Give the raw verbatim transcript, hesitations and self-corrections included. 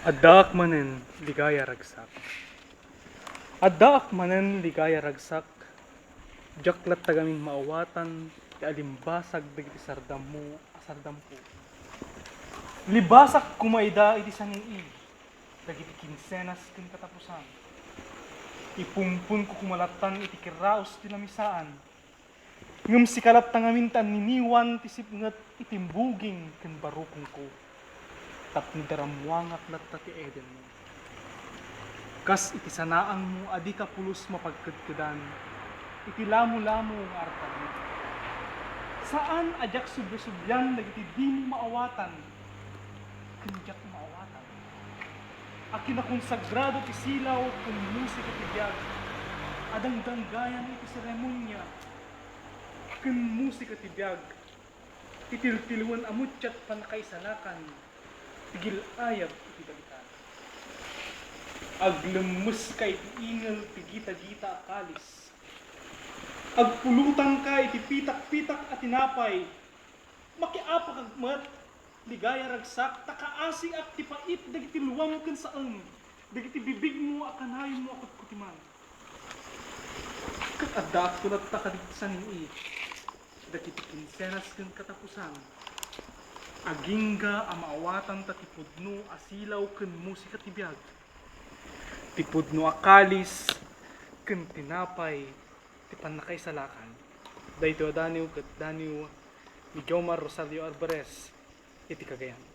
Addaak manen, ligaya ragsak. Addaak manen, ligaya ragsak. Diak latta gamin maawatan ti alimbasag dagiti sardammo a sardamko. Libasak koma ida iti saning-i dagiti kinsenas ken katapusan. Ipungponko koma lattan iti kerraos ti lamisaan. Ngem sika latta ngamin ti anniniwan ti sipnget iti buging ken barukongko, tapno darammuangak latta ti Edenmo. Kas iti sanaangmo a dika pulos mapagkedkedan iti lamolamo nga artagmo. Saan a diak sublian dagiti dimo maawatan ken diak maawatan. A kinakonsagrado ti silaw ken musika ti biag a dangdanggayan iti seremonia ken musika ti biag, ti tiltiloen a mutiat pannakaisalakan ti gil-ayab iti dagita. Aglemmeska iti ingel ti gitagita a kalis. Agpulotangka iti pitak-pitak a tinapay. Makiapakak met, ligaya ragsak, ta kaasiak ti pait dagiti luam ken saem dagiti bibigmo a kanayonmo a kutkutiman. Ket addaakto latta kadagiti saning-i dagiti kinsenas ken katapusan. Agingga a maawatanta ti pudno a silaw ken musika ti biag, ti pudno a kalis ken tinapay ti pannakaisalakan. Daytoy a daniw ket daniw ni Jomar Rosario Arbares iti Cagayan.